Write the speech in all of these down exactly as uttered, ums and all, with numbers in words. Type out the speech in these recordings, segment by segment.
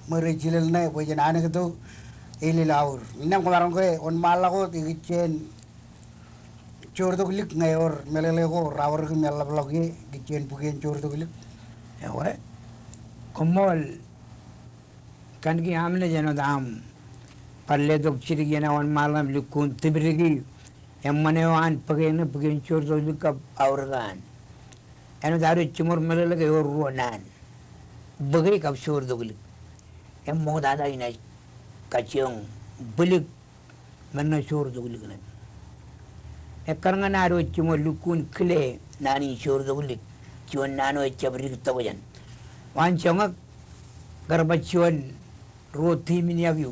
ṃōk rej jilel ṇe bwe jen anōktok elel aor. Innām kwōmaroñ ke wōnṃaanḷọk wōt ikijjien joortok lik ñe ewōr meḷeḷe ko raorōk im eḷapḷọk ie ikijjien bukien joortok lik? Ewe, koṃṃool. Kōnke aṃ naaj āinwōt aṃ bar letok jidik iien aō wōnṃaanḷọk im lukkuun tipdiki eṃṃan eo an bōke ṇe, bukien joortok lik kab aorōk an. Āinwōt ad wōj jiṃor meḷeḷe ke ewōr ruo naan, bōke kab joortok lik. Im ṃoktata inaaj kajjioñ bwilik men ṇe joortok lik ṇe. Ekkar ñan ad wōj jiṃor lukkuun kile naan in joortok lik, juon naan eo ejjab dik tokjān. Waan joñak, kar bar juon ruo team in Yaki,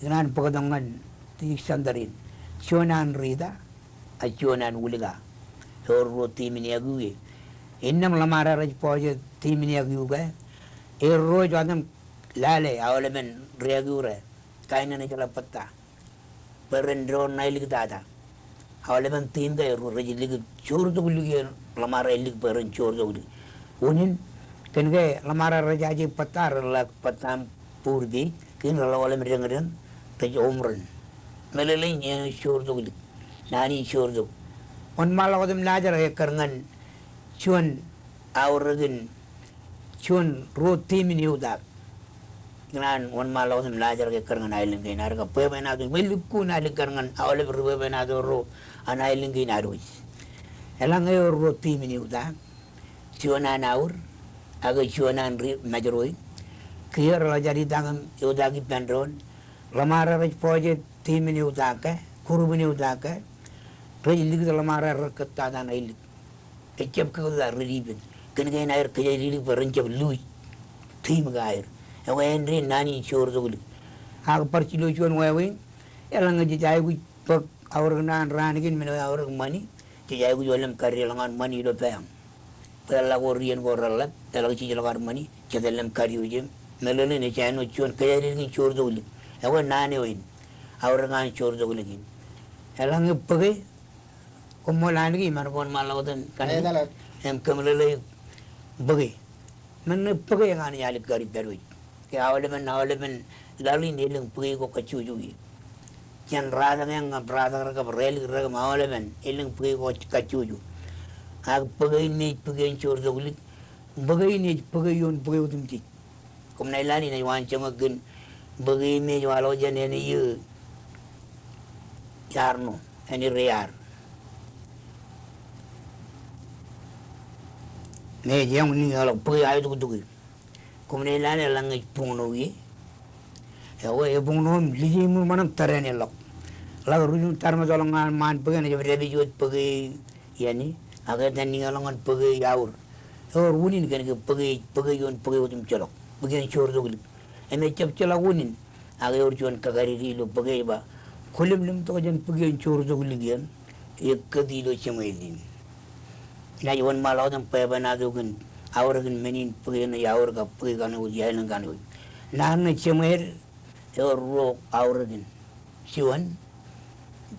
ikōṇaan bōktok ñan district center in. Juon an Rita, ak juon an Wilka. Ewōr ruo team in Yaki e. Innām ḷōṃaro rej bōjjāān team in Yaki ke, erro ej wātam lale aolepen ri-Yaki ro, kain eṇ ejeḷā bōkta bwe ren doon ṇa iliktata. Aolepen team ke erro rej likūt joortok lik iien ḷōṃaro ej lik bwe ren joortok lik. Unin, kōnke ḷōṃaro rej jaje bōkta, reḷak bōkta im būrupeik, kein reḷak aolep deñdeñ, rej home run. Meḷeḷein eṇ joortok lik, naan in joortok. Wōnṃaanḷọk wōt im laajrak ekkar ñan juon aorōk in juon ruo team in eutaak. Ikōṇaan wōnṃaanḷọk wōt im laajrak ekkar ñan aelōñ kein ad kab bwebwenato im ej lukkuun alikkar ñan aolep ri bwebwenato ro an aelōñ kein ad wōj. Eḷaññe ewōr ruo team in eutaak, juon an aor, ak juon an ri Mājro in, kiiō reḷak jaditak im eutaak ippān doon. Ḷōṃaro rej bōjjāān team in eutaak ke, group in eutaak ke, rej likūt ḷōṃaro rekōttata ṇa ilik. Ejjab kōttata, rej depend. Kōnke eṇ aer kōjatdikdik bwe ren jab lose team ko aer. Ekwe āindein naan in joortok lik. Ak bar ilo juon wāween, eḷaññe jej aikuj bōk aorōk ṇe an raan kein, men eo aorōk ṃani, jej aikuj ḷōmṇak im kar ḷōñan ṃani ilo bank. Bwe eḷak wōr iien ko reḷap, eḷak jijḷọk ad ṃani, jet ḷōmṇak im kar iojem. Meḷeḷein ej āinwōt juon kōjatdikdik in joortok lik. Ekwe naan eo in, aorōk an joortok lik in. Eḷaññe bōke, koṃṃool Aniki, imaroñ ke wōnṃaanḷọk wōt im kōn, etaḷọk, im kōmeḷeḷe bōke. Men ṇe bōke ekanooj alikkar ippād wōj. Ke aolepen, aolepen laḷ in elōñ bōke ko kajjojo ie. Jān ratak eṇ kab ratak rek kab rālik rek im aolepen, elōñ bōke ko kajjojo. Ak bōke in me ej bōke in joortok lik, bōke in ej bōke ioon bōke otemjej. Koṃ naaj lale, inaaj waanjoñak kōn bōke in me ej waḷọk jān āne eo iar ṇo, āne ro iar. Me ej eoñ niñeḷọk bōke aetuktuke. Koṃ naaj lale eḷaññe ej buñṇo ie. Ekwe ebuñṇo im lije iṃōṃan im tōre āne ḷọk. Ḷak ruj im tarmatoḷọk ñan ṃaan bōke, enaaj jab dāpij wōt bōke iien in. Ak etan niñeḷọk ñan bōke iaor. Ewōr unin kōnke bōke, bōke ioon bōke otemjej ḷọk. Bōke in joortok lik. Im ejjab jeḷā unin. Ak ewōr juon kakadede ilo bōke ej ba, kwōlemlemtok jān bōke in joortok lik eṇ, ekkōt ilo jeṃeer in. Inaaj wōnṃaanḷọk wōt im bwebwenato kōn aorōk in men in bōke ṇe iaor kab bōke kaṇe wōt iaelōñ kaṇe wōt. Naan ṇe jeṃeer, ewōr ruo aorōk in. Juon,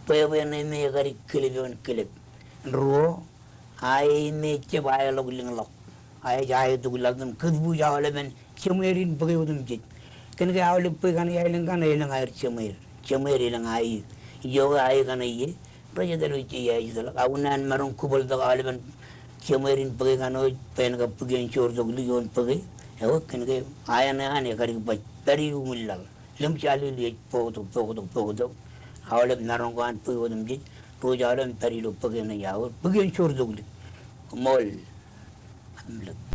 bwebwe ṇe me ekadik kilep eo en kilep. Ruo, ae me ejjab aeḷọk lōñḷọk. Ae ej aetok laḷ im kōtbuuj aolepen jeṃeer in bōke otemjej. Kōnke aolep bwe kaṇe iaelōñ kaṇe elōñ aer jeṃeer. Jeṃeer elōñ ae. Ijoke ae kaṇe ie, rej etal wōj je iaejitḷọk. Ak unin an maroñ kūbōḷtok aolepen jeṃeer in bōke kaṇe wōj bwe en kab bōke in joortok lik ioon bōke. Ekwe kōnke ae ṇe an ekadik baj pād ilo uṃwin laḷ. Lōmjale ilo ej bōktok, bōktok, bōktok. Aolep maroñ ko an bōke otemjej, rej aolep pād ilo bōke ṇe iaor, bōke in joortok lik. Koṃṃool.